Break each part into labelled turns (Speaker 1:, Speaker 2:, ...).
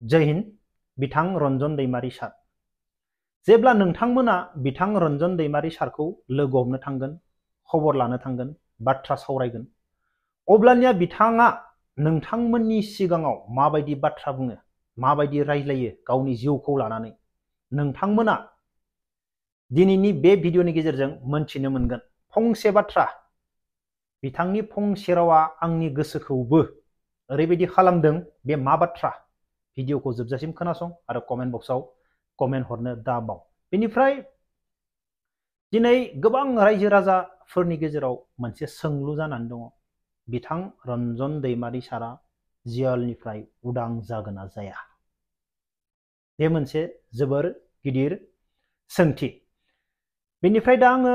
Speaker 1: जय हिन्द बिथां रन्जन दैमारी सार जेब्ला नोंथांमोना बिथां रन्जन दैमारी सारखौ लोगो हमनो थांगोन खबर लानो थांगोन बाथ्रा सावरायगोन अब्लानिया बिथाङा नोंथांमोननि सिगाङाव माबायदि बाथ्रा बुङो माबायदि रायज्लायो गावनि जिउखौ लानानै नोंथांमोना दिनैनि बे भिडिअनि गेजेरजों मोनथिनो मोनगोन फंसे बाथ्रा बिथांनि फंसे रावा आंनि गोसोखौबो ओरैबायदि खालामदों बे मा बाथ्रा भिडिअखौ जोबजासिम खोनासं आरो कमेन्ट बक्सआव कमेन्ट हरनो दाबाव बेनिफ्राय दिनै गोबां रायजो राजाफोरनि गेजेराव मोनसे सोंलु जानानै दङ बिथां रन्जन दैमारी सारा जेलनिफ्राय उदां जागोन ना जाया बे मोनसे जोबोर गिदिर सोंथि बेनिफ्राय दा आङो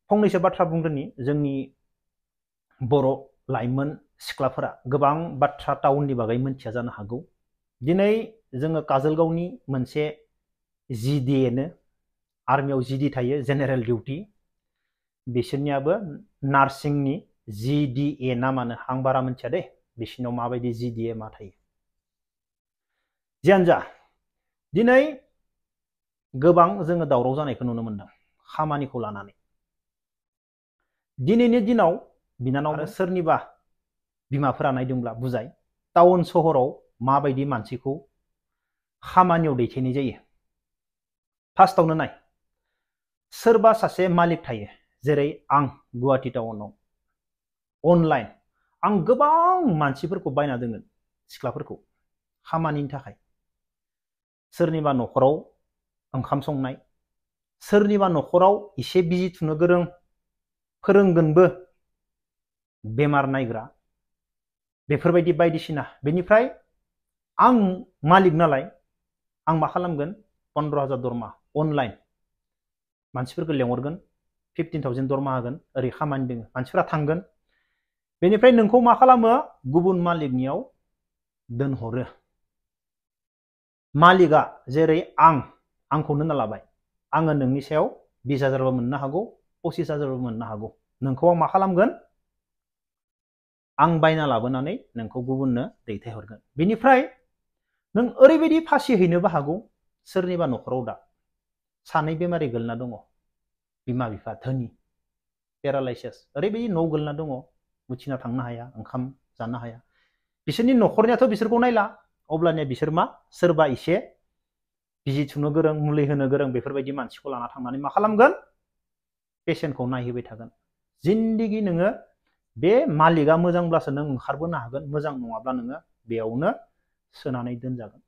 Speaker 1: फंनैसो बाथ्रा बुंग्रोनि जोंनि बर' लाइमोन सिख्लाफोरा गोबां बाथ्रा टाउननि बागै मोनथिया जानो हागौ दिनै जोङो काजलगावनि मोनसे जिडिएनो आर्मियाव जिडि थायो जेनेरेल डिउटि बिसोरनियाबो नार्सिंनि जिडिए ना मानो आं बारा मोनथिया दे बिसोरनाव माबायदि जिडिए मा थायो जियानो जा दिनै गोबां जोङो दावराव जानायखौ नुनो मोनदों खामानिखौ लानानै दिनैनि दिनाव बिनानाव आरो सोरनिबा बिमाफोरा नायदोंब्ला बुजाय टाउन सहराव माबायदि मानसिखौ खामानियाव दैथायनाय जायो फार्स्टआवनो नाय सोरबा सासे मालिक थायो जेरै आं गुवाहाटी टाउनाव अनलाइन आं गोबां मानसिफोरखौ बायना दोनगोन सिख्लाफोरखौ खामानिनि थाखाय सोरनिबा न'खराव ओंखाम संनाय सोरनिबा न'खराव एसे बिजि थुनो गोरों फोरोंगोनबो बेमार नायग्रा बेफोरबायदि बायदिसिना बेनिफ्राय आं मालिक नालाय आं मा खालामगोन 15,000 दरमा अनलाइन मानसिफोरखौ लेंहरगोन 15,000 दरमा होगोन ओरै खामानि दङ मानसिफोरा थांगोन बेनिफ्राय नोंखौ मा खालामो गुबुन मालिकनियाव दोनहरो मालिकआ जेरै आंखौनो होनना लाबाय आङो नोंनि सायाव 20,000बो मोननो हागौ 25,000बो मोननो हागौ नोंखौ आं मा खालामगोन आं बायना लाबोनानै नोंखौ गुबुननो दैथायहरगोन बेनिफ्राय नों ओरैबायदि फासि हैनोबो हागौ सोरनिबा न'खराव दा सानै बेमारि गोलैना दङ बिमा बिफा धोनि पेरालाइसिस ओरैबायदि न' गोलैना दङ उथिना थांनो हाया ओंखाम जानो हाया बिसोरनि न'खरनियाथ' बिसोरखौ नायला अब्लानिया बिसोर मा सोरबा एसे बिजि थुनो गोरों मुलि होनो गोरों बेफोरबायदि मानसिखौ लाना थांनानै मा खालामगोन पेसेन्टखौ नायहोबाय थागोन जिन्दगि नोङो बे मालिकआ मोजांब्लासो नों ओंखारबोनो हागोन मोजां नङाब्ला नोङो बेयावनो सोनानै दोनजागोन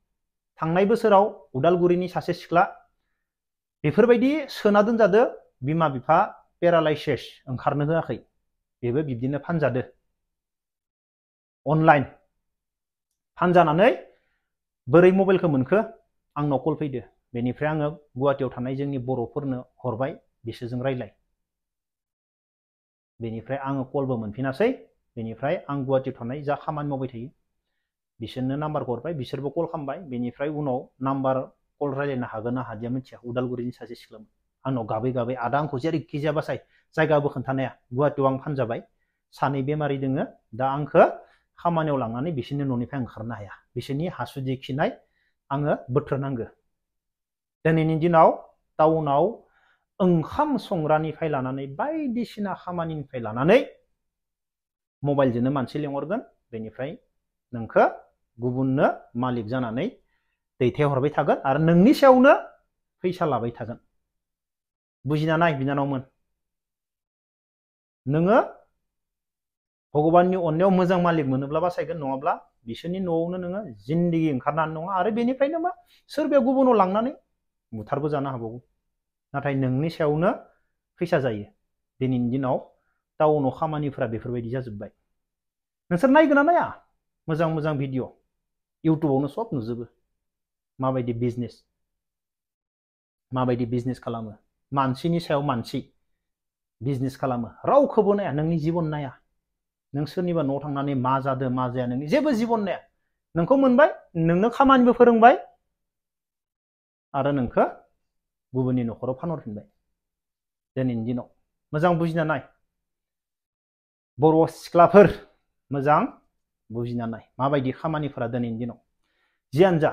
Speaker 1: थांनाय बोसोराव उदालगुरिनि सासे सिख्ला बेफोरबायदि सोना दोनजादो बिमा बिफा पेरालाइसिस ओंखारनो होआखै बेबो बिब्दिनो फानजादो अनलाइन फानजानानै बोरै मबाइलखौ मोनखो आंनाव कल फैदो बेनिफ्राय आङो गुवाहाटीयाव थानाय जोंनि बर'फोरनो हरबाय बिसोरजों रायलाय बेनिफ्राय आङो कलबो मोनफिनासै बेनिफ्राय आं गुवाहाटीयाव थानाय जा खामानि मावबाय थायो बिसोरनो नाम्बारखौ हरबाय बिसोरबो कल खालामबाय बेनिफ्राय उनाव नाम्बार कल रायलायनो हागोन ना हादिया मिथिया उदालगुरिनि सासे सिख्लामोन आंनाव गाबै गाबै आदा आंखौ जेरैखि जाया बासाय जायगाबो खोन्थानाया गुवाहाटीयाव आं फानजाबाय सानै बेमारि दोङो दा आंखौ खामानियाव लांनानै बिसोरनि न'निफ्राय ओंखारनो हाया बिसोरनि हासुदै खिनाय आङो बोथ्रोनांगो दिनैनि दिनाव टाउनाव ओंखाम संग्रानिफ्राय लानानै बायदिसिना खामानिनिफ्राय लानानै मबाइलजोंनो मानसि लेंहरगोन बेनिफ्राय नोंखौ गुबुननो मालिक जानानै दैथायहरबाय थागोन आरो नोंनि सायावनो फैसा लाबाय थागोन बुजिना नाय बिनानावमोन नोङो भगबाननि अननायाव मोजां मालिक मोनोब्ला बासायगोन नङाब्ला बिसोरनि न'आवनो नोङो जिन्दगि ओंखारनानै नङा आरो बेनिफ्रायनो मा सोरबाया गुबुनाव लांनानै बुथारबो जानो हागौ नाथाय नोंनि सायावनो फैसा जायो दिनैनि दिनाव टाउनाव खामानिफोरा बेफोरबायदि जाजोब्बाय नोंसोर नायगोन ना नाया मोजां मोजां भिडिअ इउटुबावनो सब नुजोबो माबायदि बिजनेस खालामो मानसिनि सायाव मानसि बिजनेस खालामो रावखौबो नाया नोंनि जिबन नाया नों सोरनिबा न'आव थांनानै मा जादों मा जाया नोंनि जेबो जिबन नाया नोंखौ मोनबाय नोंनो खामानिबो फोरोंबाय आरो नोंखौ गुबुननि न'खराव फानहरफिनबाय दिनैनि दिनाव मोजां बुजिना नाय बर' सिख्लाफोर मोजां बुजिना नाय माबायदि खामानिफोरा दिनैनि दिनाव जियानो जा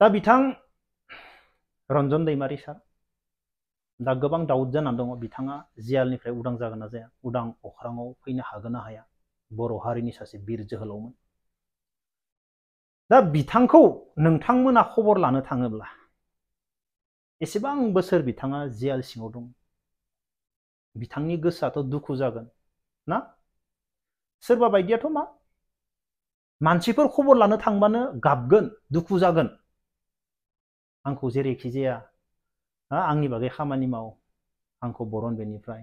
Speaker 1: दा बिथां रन्जन दैमारि सार दा गोबां दाउट जानानै दङ बिथाङा जेलनिफ्राय उदां जागोन ना जाया, उदां अख्राङाव फैनो हागोन ना हाया। बर' हारिनि सासे बिर जोहोलावमोन। दा बिथांखौ नोंथांमोना खबर लानो थाङोब्ला एसेबां बोसोर बिथाङा जेल सिङाव दं, बिथांनि गोसोआथ' दुखु जागोन ना। सोरबा बायदियाथ' मा मानसिफोर खबर लानो थांबानो गाबगोन, दुखु जागोन। आंखौ जेरैखि जाया आंनि बागै खामानि माव, आंखौ बरन बेनिफ्राय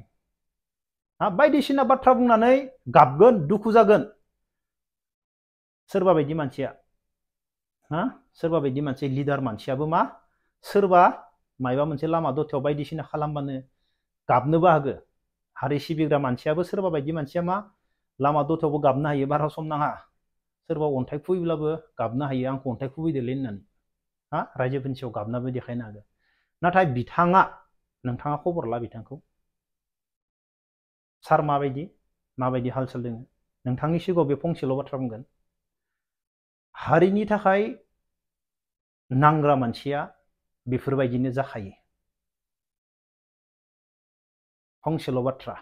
Speaker 1: बायदिसिना बाथ्रा बुंनानै गाबगोन, दुखु जागोन। सोरबा बायदि मानसिया सोरबा बायदि मानसि लिडार मानसियाबो मा सोरबा मायबा मोनसे लामा दथायाव बायदिसिना खालामबानो गाबनोबो हागो। हारि सिबिग्रा मानसियाबो सोरबा बायदि मानसिया मा लामा दथायावबो गाबनो हायो, बारा सम नाङा। सोरबा अन्थाइ खुबैब्लाबो गाबनो हायो, आंखौ अन्थाइ खुबैदोलै होननानै रायजोफोरनि सायाव गाबनाबो देखायनो हागोन। नाथाय बिथाङा, नोंथाङा खबर ला बिथांखौ, सार माबायदि हाल साल दोङो। नोंथांनि सिगाङाव बे फंसेल' बाथ्रा बुंगोन, हारिनि थाखाय नांग्रा मानसिया बेफोरबायदिनो जाखायो। फंसेल' बाथ्रा,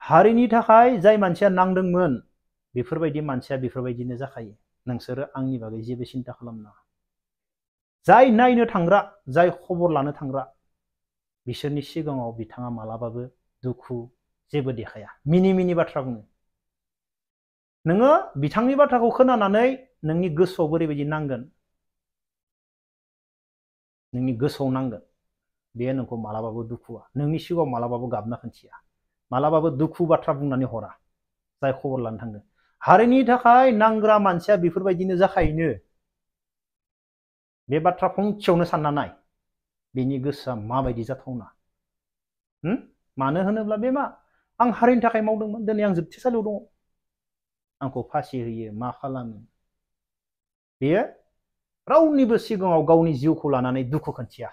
Speaker 1: हारिनि थाखाय जाय मानसिया नांदोंमोन बेफोरबायदि मानसिया बेफोरबायदिनो जाखायो। नोंसोरो आंनि बागै जेबो सिन्था खालामनाङा। जाय नायनो थांग्रा, जाय खबर लानो थांग्रा, बिसोरनि सिगाङाव बिथाङा मालाबाबो दुखु जेबो देखाया, मिनि मिनि बाथ्रा बुङो। नोङो बिथांनि बाथ्राखौ खोनानानै नोंनि गोसोआव बोरैबायदि नांगोन, नोंनि गोसोआव नांगोन, बे नोंखौ मालाबाबो दुखुआ, नोंनि सिगाङाव मालाबाबो गाबना खोन्थिया, मालाबाबो दुखु बाथ्रा बुंनानै हरा। जाय खबर लानो थांदों, हारिनि थाखाय नांग्रा मानसिया बेफोरबायदिनो जाखायोनो। बे बाथ्रा फंसेयावनो सानना नाय, बेनि गोसोआ माबायदि जाथावना। मानो होनोब्ला बे मा आं हारिनि थाखाय मावदोंमोन, दिनै आं जोबथेसालियाव दङ, आंखौ फासि होयो, मा खालामो। बेयो रावनिबो सिगाङाव गावनि जिउखौ लानानै दुखु खोन्थिया,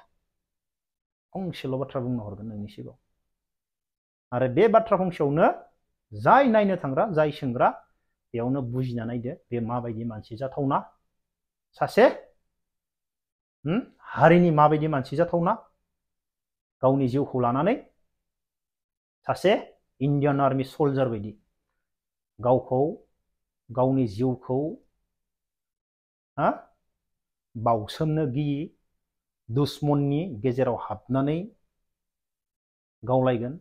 Speaker 1: फंसेल' बाथ्रा बुंनो हरगोन नोंनि सिगाङाव। आरो बे बाथ्रा फंसेयावनो जाय नायनो थांग्रा, जाय सोंग्रा, बेयावनो बुजिना नायदो बे माबायदि मानसि जाथावना, सासे हारिनि माबायदि मानसि जाथावना, गावनि जिउखौ लानानै सासे इन्डियान आर्मी सल्जार बायदि गावखौ, गावनि जिउखौ बावसोमनो गियि, दुश्मननि गेजेराव हाबनानै गावलायगोन,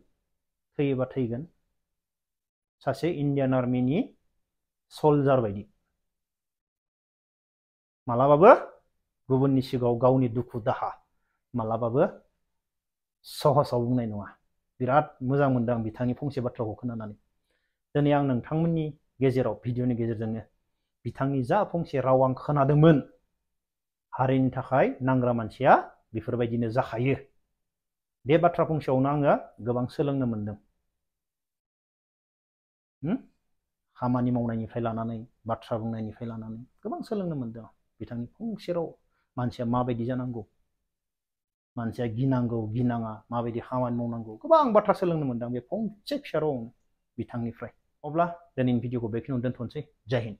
Speaker 1: थैयोबा थैगोन, सासे इन्डियान आर्मिनि सल्जार बायदि मालाबाबो गुबुननि सिगाङाव गावनि दुखु दाहा मालाबाबो सहसाव बुंनाय नङा। बिराद मोजां मोनदों आं बिथांनि फंसे बाथ्राखौ खोनानानै। दिनै आं नोंथांमोननि गेजेराव भिडिअनि गेजेरजोंनो बिथांनि जा फंसे राव आं खोनादोंमोन, हारिनि थाखाय नांग्रा मानसिया बेफोरबायदिनो जाखायो, बे बाथ्रा फंसेयावनो आङो गोबां सोलोंनो मोनदों। खामानि मावनायनिफ्राय लानानै, बाथ्रा बुंनायनिफ्राय लानानै गोबां सोलोंनो मोनदों। बिथांनि फंसे राव, मानसिया माबायदि जानांगौ, मानसिया गिनांगौ गिनाङा, माबायदि खामानि मावनांगौ, गोबां बाथ्रा सोलोंनो मोनदों बे फंसे फिसा रावआवनो बिथांनिफ्राय। अब्ला दिनैनि भिडिअखौ बेखिनियावनो दोनथ'नोसै। जय हिन्द।